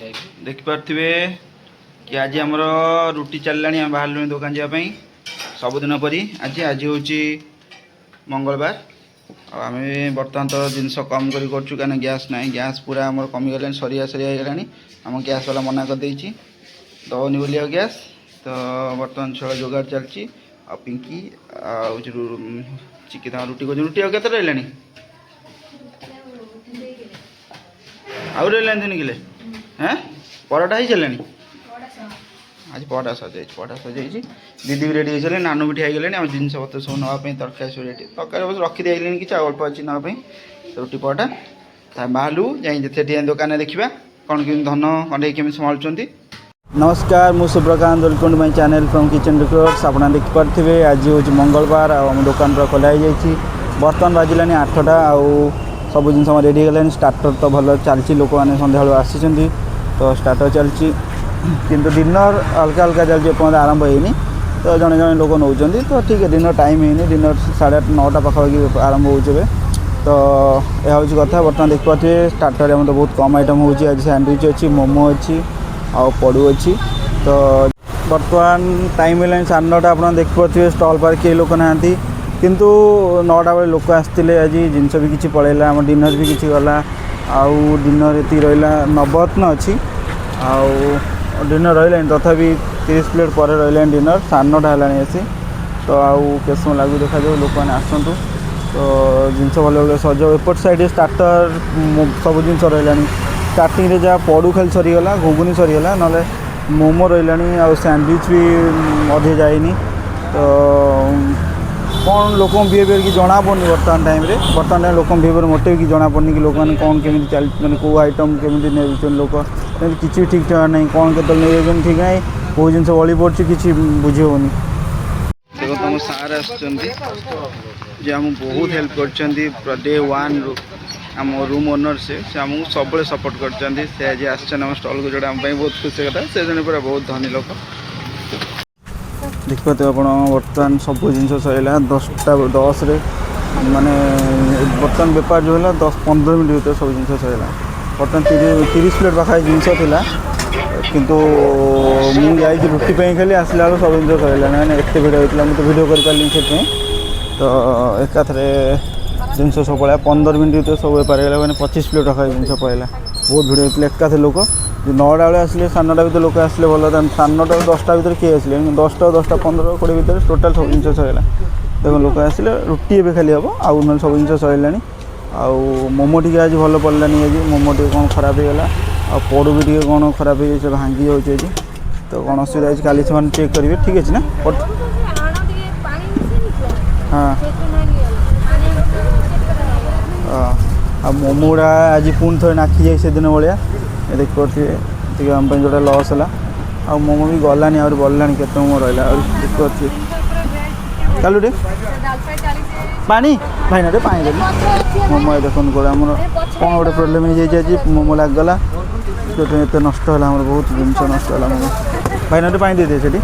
ଦେଖିପାରୁଥିବେ କି ଆଜି ଆମର ରୁଟି ଚାଲିଲାଣି। ଆମେ ବାହାରିଲୁଣି ଦୋକାନ ଯିବା ପାଇଁ ସବୁଦିନ ପରି। ଆଜି ଆଜି ହେଉଛି ମଙ୍ଗଳବାର ଆଉ ଆମେ ବର୍ତ୍ତମାନ ତ ଜିନିଷ କମ୍ କରି କରୁଛୁ, କାହିଁକିନା ଗ୍ୟାସ୍ ନାହିଁ। ଗ୍ୟାସ୍ ପୁରା ଆମର କମିଗଲାଣି, ସରିଆ ସରିଆ ହେଇଗଲାଣି। ଆମ ଗ୍ୟାସ୍ ବାଲା ମନା କରିଦେଇଛି ଦେବନି ବୋଲି ଆଉ ଗ୍ୟାସ୍। ତ ବର୍ତ୍ତମାନ ଛଳ ଯୋଗାଡ଼ ଚାଲିଛି ଆଉ ପିଙ୍କି ଆଉ ଚିକି ତାଙ୍କ ରୁଟି କରୁଛନ୍ତି। ରୁଟି ଆଉ କେତେ ରହିଲାଣି? ଆଉ ରହିଲାଣି 3 କିଲେ। ହେଁ, ପରଟା ହେଇସାରିଲାଣି ଆଜି? ପରଟା ସରିଯାଇଛି, ପରଟା ସରିଯାଇଛି। ଦିଦି ବି ରେଡ଼ି ହେଇସାରିଲେଣି, ନାନୁ ବି ଠିଆ ହେଇଗଲେଣି ଆମ ଜିନିଷପତ୍ର ସବୁ ନେବା ପାଇଁ। ତରକାରୀ ସବୁ ରେଡ଼ି, ତରକାରୀ ଅବଶ୍ୟ ରଖିଦେଇଲେଣି, କିଛି ଆଉ ଅଳ୍ପ ଅଛି ନେବା ପାଇଁ। ରୁଟି ପରଟା ତା ବାହାରିଲୁ, ଯାଇ ସେଠି ଯାଇ ଦୋକାନରେ ଦେଖିବା କ'ଣ କେମିତି ଧନ କଣ୍ଢେଇ କେମିତି ସମ୍ଭାଳୁଛନ୍ତି। ନମସ୍କାର, ମୁଁ ସୁବ୍ରକାନ୍ତ। Welcome to my channel From Kitchen Records. ଆପଣ ଦେଖିପାରୁଥିବେ, ଆଜି ହେଉଛି ମଙ୍ଗଳବାର ଆଉ ଆମ ଦୋକାନ ପୁରା ଖୋଲା ହେଇଯାଇଛି। ବର୍ତ୍ତମାନ ବାଜିଲାଣି 8ଟା ଆଉ ସବୁ ଜିନିଷ ଆମର ରେଡ଼ି ହେଇଗଲାଣି। ଷ୍ଟାର୍ଟର ତ ଭଲ ଚାଲିଛି, ଲୋକମାନେ ସନ୍ଧ୍ୟାବେଳୁ ଆସିଛନ୍ତି ତ ଷ୍ଟାର୍ଟର ଚାଲିଛି, କିନ୍ତୁ ଡିନର୍ ହାଲକା ହାଲକା ଚାଲିଛି, ଏପର୍ଯ୍ୟନ୍ତ ଆରମ୍ଭ ହେଇନି। ତ ଜଣେ ଜଣେ ଲୋକ ନେଉଛନ୍ତି ତ ଠିକ୍, ଡିନର୍ ଟାଇମ୍ ହେଇନି। ଡିନର୍ 8:30 9ଟା ପାଖାପାଖି ଆରମ୍ଭ ହେଉଛି ଏବେ। ତ ଏହା ହେଉଛି କଥା। ବର୍ତ୍ତମାନ ଦେଖିପାରୁଥିବେ, ଷ୍ଟାର୍ଟରରେ ଆମର ତ ବହୁତ କମ୍ ଆଇଟମ୍ ହେଉଛି ଆଜି। ସ୍ୟାଣ୍ଡୱିଚ୍ ଅଛି, ମୋମୋ ଅଛି ଆଉ ପଡ଼ୁ ଅଛି। ତ ବର୍ତ୍ତମାନ ଟାଇମ୍ ହେଲାଣି 9:30। ଆପଣ ଦେଖିପାରୁଥିବେ, ଷ୍ଟଲ୍ ପାଖରେ କେହି ଲୋକ ନାହାନ୍ତି, କିନ୍ତୁ 9ଟା ବେଳେ ଲୋକ ଆସିଥିଲେ। ଆଜି ଜିନିଷ ବି କିଛି ପଳେଇଲା, ଆମ ଡିନର୍ ବି କିଛି ଗଲା। ଆଉ ଡିନର୍ ଏତିକି ରହିଲା, ନବରତ୍ନ ଅଛି ଆଉ ଡିନର୍ ରହିଲାଣି, ତଥାପି 30 ପ୍ଲେଟ୍ ପରେ ରହିଲାଣି ଡିନର୍। 9:30 ହେଲାଣି ଆସି। ତ ଆଉ କେତେ ସମୟ ଲାଗୁ ଦେଖାଯାଉ, ଲୋକମାନେ ଆସନ୍ତୁ ତ ଜିନିଷ ଭଲ ଭଲ ସଜ। ଏପଟ ସାଇଡ଼୍ରେ ଷ୍ଟାର୍ଟର ସବୁ ଜିନିଷ ରହିଲାଣି। ଷ୍ଟାର୍ଟିଂରେ ଯାହା ପଡ଼ୁ ଖାଲି ସରିଗଲା, ଘୁଗୁନି ସରିଗଲା, ନହେଲେ ମୋମୋ ରହିଲାଣି ଆଉ ସ୍ୟାଣ୍ଡୱିଚ୍ ବି ଅଧିକ ଯାଇନି। ତ କ'ଣ ଲୋକଙ୍କ ବିହେଭିଅର୍ କି ଜଣାପଡ଼ୁନି ବର୍ତ୍ତମାନ ଟାଇମ୍ରେ। ବର୍ତ୍ତମାନ ଟାଇମ୍ ଲୋକଙ୍କ ବିହେଭିଅର୍ ମୋଟେ ବି କି ଜଣାପଡ଼ୁନି କି ଲୋକମାନେ କ'ଣ କେମିତି ଚାଲି, ମାନେ କେଉଁ ଆଇଟମ୍ କେମିତି ନେଉଛନ୍ତି ଲୋକ, ସେମିତି କିଛି ବି ଠିକ୍ ଠିକଣା ନାହିଁ। କ'ଣ କେତେବେଳେ ନେଇଯାଉଛନ୍ତି ଠିକ୍ ନାହିଁ, କେଉଁ ଜିନିଷ ବଳି ପଡ଼ୁଛି କିଛି ବୁଝି ହେଉନି। ଦେଖ, ତମ ସାର୍ ଆସୁଛନ୍ତି, ଯେ ଆମକୁ ବହୁତ ହେଲ୍ପ କରିଛନ୍ତି ଡେ ୱାନ୍ରୁ। ଆମ ରୁମ୍ ଓନର୍ ସେ ଆମକୁ ସବୁବେଳେ ସପୋର୍ଟ କରିଛନ୍ତି। ସେ ଆଜି ଆସିଛନ୍ତି ଆମ ଷ୍ଟଲ୍କୁ, ଯେଉଁଟା ଆମ ପାଇଁ ବହୁତ ଖୁସି କଥା। ସେ ଜଣେ ପୁରା ବହୁତ ଧନୀ ଲୋକ। ଦେଖିପାରୁଥିବେ ଆପଣ, ବର୍ତ୍ତମାନ ସବୁ ଜିନିଷ ସରିଲା 10ଟା 10ରେ। ମାନେ ବର୍ତ୍ତମାନ ବେପାର ଯେଉଁ ହେଲା, 10-15 ମିନିଟ୍ ଭିତରେ ସବୁ ଜିନିଷ ସରିଲା। ବର୍ତ୍ତମାନ 30 ପ୍ଲେଟ୍ ପାଖାପାଖି ଜିନିଷ ଥିଲା, କିନ୍ତୁ ମୁଁ ଯାଇଛି ରୁଟି ପାଇଁ ଖାଲି, ଆସିଲା ବେଳକୁ ସବୁ ଜିନିଷ ସରିଲାଣି। ମାନେ ଏତେ ଭିଡ଼ ହେଇଥିଲା, ମୁଁ ତ ଭିଡ଼ିଓ କରିପାରିଲିନି ସେଥିପାଇଁ। ତ ଏକାଥରେ ଜିନିଷ ସବୁ ପଳେଇଲା, 15 ମିନିଟ୍ ଭିତରେ ସବୁ ବେପାର ହେଇଗଲା। ମାନେ 25 ପ୍ଲେଟ୍ ପାଖାପାଖି ଜିନିଷ ପଳେଇଲା। ବହୁତ ଭିଡ଼ ହେଇଥିଲା। ଏକାଥରେ ଲୋକ 9ଟା ବେଳେ ଆସିଲେ, 9:30 ଭିତରେ ଲୋକ ଆସିଲେ ଭଲ। 9:30 10ଟା ଭିତରେ କିଏ ଆସିଲେ, 10ଟା 10ଟା 15 20 ଭିତରେ ଟୋଟାଲ୍ ସବୁ ଜିନିଷ ସରିଲା। ଦେଖ, ଲୋକ ଆସିଲେ, ରୁଟି ଏବେ ଖାଲି ହେବ, ଆଉ ନହେଲେ ସବୁ ଜିନିଷ ସରିଲାଣି। ଆଉ ମୋମୋ ଟିକେ ଆଜି ଭଲ ପଡ଼ିଲାନି। ଆଜି ମୋମୋ ଟିକେ କ'ଣ ଖରାପ ହେଇଗଲା ଆଉ ପଡ଼ୁ ବି ଟିକେ କ'ଣ ଖରାପ ହେଇଯାଇଛି, ଭାଙ୍ଗି ଯାଉଛି ଆଜି। ତ କ'ଣ ଅସୁବିଧା ହେଇଛି କାଲି ସେମାନେ ଚେକ୍ କରିବେ। ଠିକ୍ ଅଛି ନା? ହଁ। ଆଉ ମୋମୋ ଗୁଡ଼ା ଆଜି ପୁଣି ଥରେ ନାଖି ଯାଇ ସେଦିନ ଭଳିଆ। ଏ ଦେଖିପାରୁଥିବେ, ଟିକେ ଆମ ପାଇଁ ଯେଉଁଟା ଲସ୍ ହେଲା। ଆଉ ମୋମୋ ବି ଗଲାନି, ଆହୁରି ବଳିଲାଣି। କେତେ ମୋମୋ ରହିଲା ଆହୁରି ଦେଖିପାରୁଥିବେ। ଚାଲୁ ରେ ପାଣି ଭାଇନା ରେ, ପାଣି ଦେଲି। ମୋମୋ ଏ ଦେଖନ୍ତୁ ଗୋଟେ ଆମର କ'ଣ ଗୋଟେ ପ୍ରୋବ୍ଲେମ୍ ହେଇଯାଇଛି ଆଜି, ମୋମୋ ଲାଗିଗଲା, ଯେଉଁଥିପାଇଁ ଏତେ ନଷ୍ଟ ହେଲା ଆମର, ବହୁତ ଜିନିଷ ନଷ୍ଟ ହେଲା ମୋମୋ। ଭାଇନା ଟିକେ ପାଣି ଦେଇଦିଏ ସେଠି।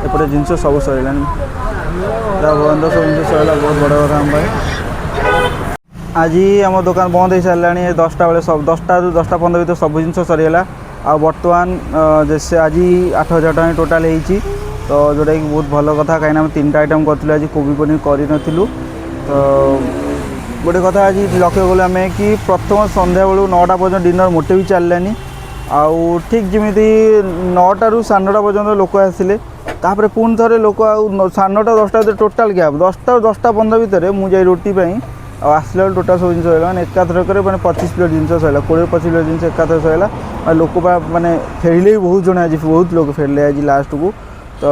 ଏପଟେ ଜିନିଷ ସବୁ ସରିଲାଣି। ଯାହା ଭଗବାନ, ସବୁ ଜିନିଷ ସରିଲା, ବହୁତ ବଡ଼ କଥା ଆମ ପାଇଁ। ଆଜି ଆମ ଦୋକାନ ବନ୍ଦ ହେଇସାରିଲାଣି 10ଟା ବେଳେ। ସବୁ 10ଟାରୁ 10ଟା 15 ଭିତରେ ସବୁ ଜିନିଷ ସରିଗଲା। ଆଉ ବର୍ତ୍ତମାନ ଯେ ସେ ଆଜି 8,000 ଟଙ୍କା ଟୋଟାଲ୍ ହେଇଛି, ତ ଯେଉଁଟାକି ବହୁତ ଭଲ କଥା, କାହିଁକିନା ଆମେ ତିନିଟା ଆଇଟମ୍ କରିଥିଲୁ ଆଜି, କୋବି ପନିର କରିନଥିଲୁ। ତ ଗୋଟେ କଥା ଆଜି ଲକ୍ଷ୍ୟ କଲୁ ଆମେ କି ପ୍ରଥମ ସନ୍ଧ୍ୟାବେଳୁ 9ଟା ପର୍ଯ୍ୟନ୍ତ ଡିନର୍ ମୋଟେ ବି ଚାଲିଲାନି। ଆଉ ଠିକ୍ ଯେମିତି 9ଟାରୁ 9:30 ପର୍ଯ୍ୟନ୍ତ ଲୋକ ଆସିଲେ, ତାପରେ ପୁଣି ଥରେ ଲୋକ ଆଉ 9:30 10ଟା ଭିତରେ ଟୋଟାଲ୍ ଗ୍ୟାପ୍। 10ଟାରୁ 10ଟା 15 ଭିତରେ ମୁଁ ଯାଇ ରୁଟି ପାଇଁ ଆଉ ଆସିଲା ବେଳକୁ ଟୋଟାଲ୍ ସବୁ ଜିନିଷ ସରିଲା। ମାନେ ଏକାଥରକରେ ମାନେ 25 ପ୍ଲେଟ୍ ଜିନିଷ ସରିଲା, 20-25 ପ୍ଲେଟ୍ ଜିନିଷ ଏକାଥରେ ସରିଲା। ମାନେ ଲୋକ ମାନେ ଫେରିଲେ ବି ବହୁତ ଜଣ ଆଜି, ବହୁତ ଲୋକ ଫେରିଲେ ଆଜି ଲାଷ୍ଟକୁ ତ।